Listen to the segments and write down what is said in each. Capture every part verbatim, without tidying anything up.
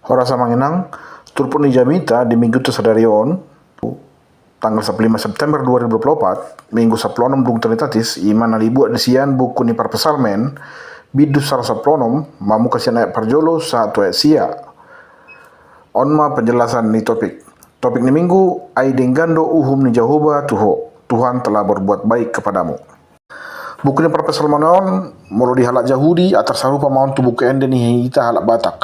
Horas amang inang, turpuk ni jamita di minggu tu sadari on, tanggal sampulu lima September dua ribu dua puluh opat, minggu sampulu onom dung Trinitatis, ima na dibuat di sian buku ni Parpsalmen, bindu saratus sampulu onom, mamungka sian ayat parjolo sahat tu ayat sia. On ma penjelasan ni topik. Topik ni minggu, ai denggan do uhum ni Jahowa tu ho, Tuhan telah berbuat baik kepadamu. Buku ni Parpsalmen on, molo di halak Jahudi, atar sarupa ma on tu buku ende ni hita halak Batak.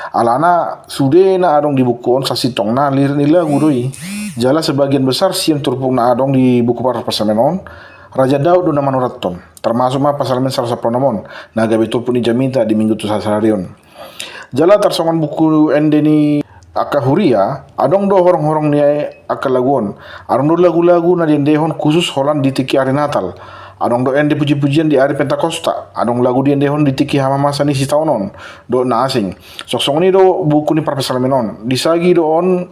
Alana, sudena adong di buku on sasintongna lirik ni lagu do i. Jala sebagian besar sian turpuk na adong di buku Parpsalmen on, Raja Daud do na manurathon. Termasuk ma Psalmen saratus sampulu onom on, na gabe turpuk ni jamita di minggu tu sadari on. Jala tarsongon buku ende ni angka huria, adong do horong-horong ni angka lagu on. Adong do lagu-lagu na diendehon khusus holan di tingki ari Natal. Adong do ende puji-pujian di ari Pentakosta. Adong lagu diendehon di tingki hamamasa ni sitaonon, dohot na asing. Songon i do buku ni Parpsalmen on. Disagi do on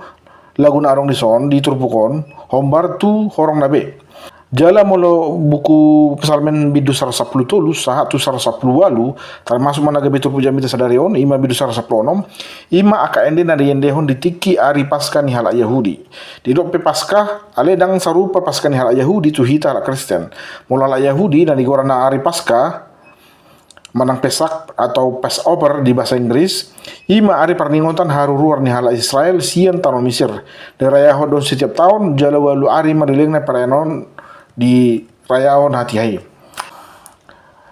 lagu na adong dison di turpuk on, hombar tu horongna be. Jala molo buku Psalmen bindu saratus sampulu tolu sahat tu saratus sampulu ualu, termasuk ma na gabe turpuk jamita sadari on, ima bindu saratus sampulu onom, ima angka ende na diendehon di tingki ari Paskah ni halak Jahudi. Didok pe Paskah, alai ndang sarupa Paskah ni halak Jahudi tu hita halak Kristen. Molo halak Jahudi na digoarna ari Paskah, manang Pesach atau Passover di bahasa Inggris, ima ari parningotan haruruar ni halak Israel sian tano Misir. Dirayahon do on setiap taon, jala ualu ari ma lelengna perayaan on dirayahon hatiha i.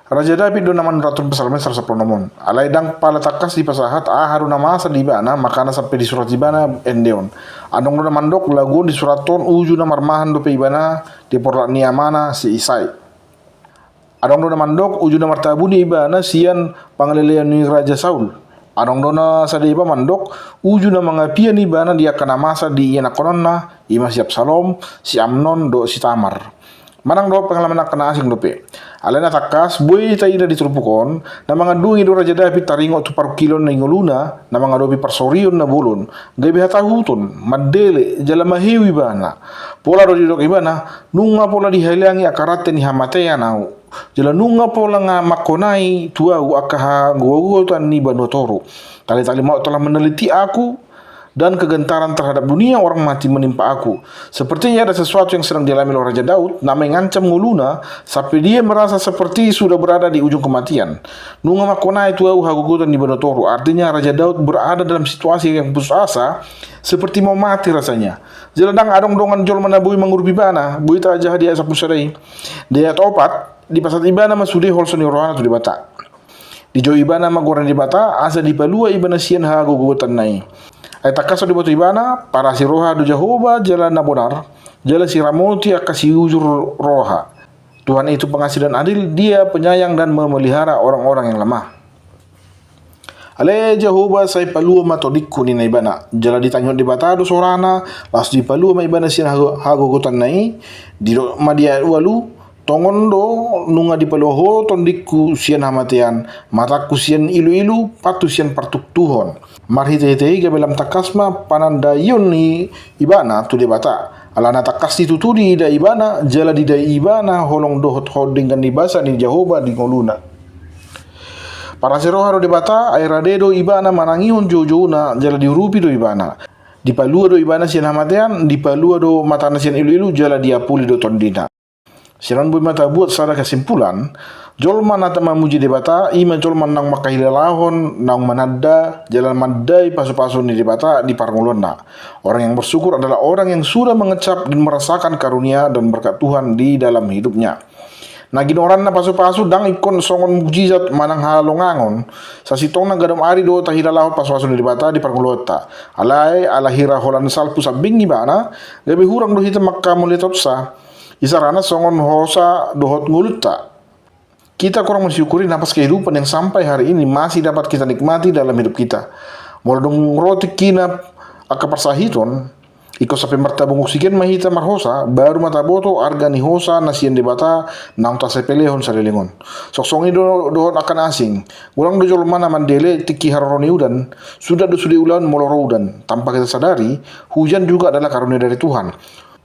Raja Daud do na manurathon Psalmen saratus sampulu onom on. Alai ndang pala tangkas dipasahat aha do na masa di ibana, makana sampe disurat ibana ende on. Adong do na mandok lagu on disurathon uju na marmahan dope ibana di porlak ni amana si Isai. Adong do na mandok uju na martabuni ibana sian pangaleleon ni Raja Saul. Adong do na sadeba mandok uju na mangapian ibana di angka na masa di ianakkononna, ima si Absalom, si Amnon, dohot si Tamar. Manang dohot pengalaman angka na asing dope. Alai na tangkas, boi taida di turpuk on, na mangandungi do Raja Daud taringot tu parungkilon ni ngoluna, na mangadopi parsorion na bolon, gabe hatahuton, mandele, jala maheu ibana. Pola do didok ibana, nunga pola dihalangi angka rante ni hamatean ahu. Jala nunga pola nga mangkonai tu ahu angka hagogotan ni banua toru. Tali-tali maut telah meneliti aku, dan kegentaran terhadap dunia orang mati menimpa aku. Sepertinya ada sesuatu yang sedang dialami oleh Raja Daud, na mengancam ngoluna, sampai dia merasa seperti sudah berada di ujung kematian. Nunga mangkonai tu ahu hagogotan ni banua toru. Artinya Raja Daud berada dalam situasi yang putus asa, seperti mau mati rasanya. Jala ndang adong dongan jolma na boi mangurupi ibana, boi tajaha di ayat sampulu sada i. Di ayat opat, dipasahat ibana ma sude holso ni rohana tu Debata. Dijou ibana ma goar ni Debata, asa dipalua ibana sian hagogotanna i. Ai tangkas do diboto ibana, parasi roha do Jahowa jala na bonar, jala siramoti angka siujur roha. Tuhan itu pengasih dan adil, Dia penyayang dan memelihara orang-orang yang lemah. Ale Jahowa, sai palua ma tondingku, ninna ibana. Jala ditangihon Debata do sorana, laos dipalua ma ibana sian hago-, hagogotanna i. Didok ma di ayat ualu, tongon do nunga dipalua Ho tondingku sian hamatean, matangku sian ilu-ilu, pathu sian partuktuhon. Marhite-hite i gabe lam tangkas ma panandaion ni ibana tu Debata. Alana tangkas ditutu diida ibana, jala didai ibana holong dohot denggan ni basa ni Jahowa di ngoluna. Parasi roha do Debata, ai rade do ibana manangihon jou-jouna, jala diurupi do ibana. Dipalua do ibana sian hamatean, dipalua do matana sian ilu-ilu, jala diapuli do tondina. Sian on boi ma tabuat sada kesimpulan, jolma na mamuji Debata, ima jolma naung mangkahilalahon, naung mananda, jala mandai pasu-pasu ni Debata di parngoluonna. Orang yang bersyukur adalah orang yang sudah mengecap dan merasakan karunia dan berkat Tuhan di dalam hidupnya. Na ginoaranna pasu-pasu ndang ingkon songon mukjizat manang halongangon, sasintongna gadom ari do tahilalahon pasu-pasu ni Debata di parngoluonta. Alai, ala hira holan salpu sambing ibana, gabe hurang do hita mangkamauliateonsa. Isarana songon hosa dohot ngolunta. Kita kurang mensyukuri napas kehidupan yang sampai hari ini masih dapat kita nikmati dalam hidup kita. Molo dung ro tingkina angka parsahiton, ingkon sampe martabung oksigen ma hita marhosa, baru ma taboto arga ni hosa na sian Debata naung tasepelehon saleleng on. Songon i do dohot angka na asing. Godang do jolma na mandele tingki haroro ni udan, suda do sude ulaon molo ro udan. Tanpa kita sadari, hujan juga adalah karunia dari Tuhan.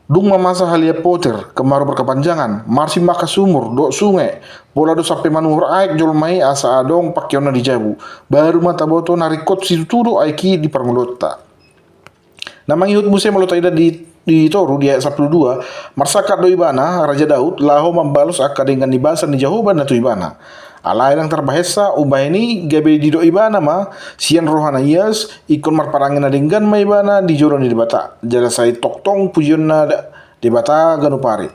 Dung mamasa halian potir, kemarau berkepanjangan, marsing mangka sumur dohot sunge, pola do sampe manuhor aek jolma i asa adong pangkeonna di jabu, baru ma taboto na ringkot situtu do aek i di parngoluonta. Na mangihut muse molo taida di, di toru di ayat sampulu dua, marsangkap do ibana, Raja Daud, laho mambalos angka denggan ni basa ni Jahowa na tu ibana. Alai ndang tarbahensa, umbahen i gabe didok ibana ma, sian roha na ias, ingkon marparange na denggan ma ibana di jolo ni Debata, jala sai tongtong pujionna da-, Debata ganup ari.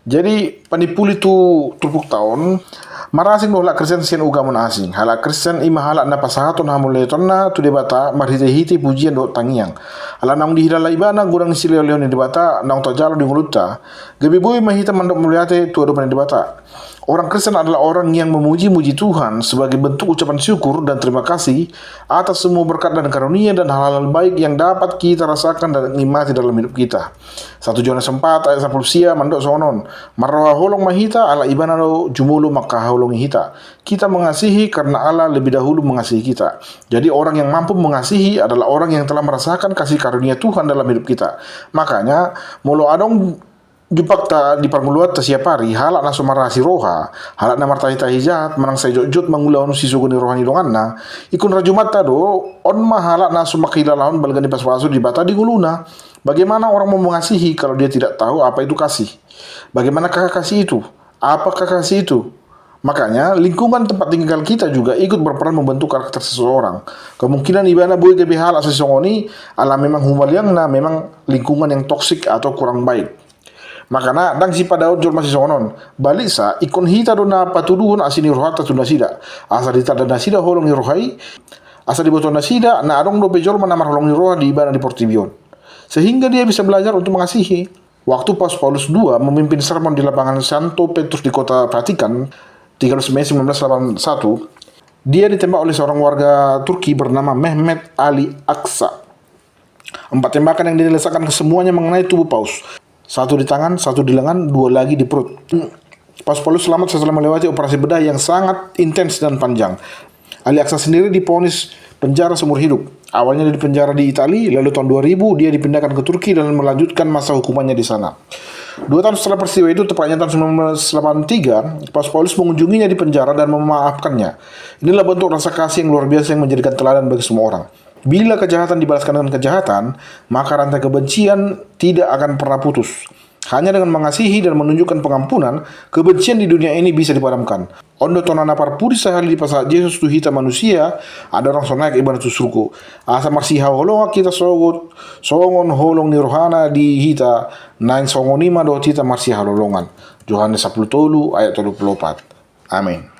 Jadi, panimpuli tu turpukta on, marasing do halak Kristen sian ugamo na asing. Halak Kristen i ma halak na pasahathon hamuliatonna tu Debata marhitehite pujian dohot tangiang. Ala naung dihilala ibana godang ni silehonlehon ni Debata naung tajalo di ngolunta, gabe boi ma hita mandok mauliate tu adopan ni Debata. Orang Kristen adalah orang yang memuji-muji Tuhan sebagai bentuk ucapan syukur dan terima kasih atas semua berkat dan karunia dan hal-hal baik yang dapat kita rasakan dan nikmati dalam hidup kita. Satu Johannes empat ayat sampulu sia mandok songon on, marroha holong ma hita ala ibana do jumolo mangkaholongi hita. Kita mengasihi karena Allah lebih dahulu mengasihi kita. Jadi orang yang mampu mengasihi adalah orang yang telah merasakan kasih karunia Tuhan dalam hidup kita. Makanya, molo adong jumpangta di parngoluonta siap ari, halak na so marasi roha, halak na martahi-tahi jahat, manang sai jotjot mangulahon sisogo ni roha ni donganna, ingkon rajumanta do, on ma halak na so mangkilalahon balga ni pasupasu ni Debata di ngoluna. Bagaimana orang mau mengasihi kalau dia tidak tahu apa itu kasih? Bagaimana kekasih itu? Apa kekasih itu? Makanya, lingkungan tempat tinggal kita juga ikut berperan membentuk karakter seseorang. Kemungkinan ibana boi gabe halak sisongon i, ala memang humaliangna memang lingkungan yang toksik atau kurang baik. Makana, ndang sipadaon jolma sisongon on. Baliksa, ingkon hita do na patuduhon asi ni rohanta tu nasida. Asa ditanda nasida holong ni roha i, asa diboto nasida, na adong dope jolma na marholong ni roha di ibana di portibi on. Sehingga dia bisa belajar untuk mengasihi. Waktu Paus Paulus kedua memimpin sermon di lapangan Santo Petrus di kota Vatikan, tiga belas Mei sembilan belas delapan satu, dia ditembak oleh seorang warga Turki bernama Mehmet Ali Aksa. Empat tembakan yang dia letakkan kesemuanya mengenai tubuh Paus. Satu di tangan, satu di lengan, dua lagi di perut. Paus Paulus selamat setelah melewati operasi bedah yang sangat intens dan panjang. Ali Aksa sendiri divonis penjara seumur hidup. Awalnya dia dipenjara di Itali, lalu tahun dua ribu dia dipindahkan ke Turki dan melanjutkan masa hukumannya di sana. Dua tahun setelah peristiwa itu, tepatnya tahun sembilan belas delapan tiga, Paus Paulus mengunjunginya di penjara dan memaafkannya. Inilah bentuk rasa kasih yang luar biasa yang menjadikan teladan bagi semua orang. Bila kejahatan dibalaskan dengan kejahatan, maka rantai kebencian tidak akan pernah putus. Hanya dengan mengasihi dan menunjukkan pengampunan, kebencian di dunia ini bisa dipadamkan. On do tona na parpudi sahali dipasahat Jesus tu hita manusia, andorang so naek ibana tu surgo. Asa marsihaholongan hita sogot, songon holong ni rohana di hita, naeng songon i ma dohot hita marsihaholongan. Johannes sampulu tolu ayat tolu pulu opat. Amin.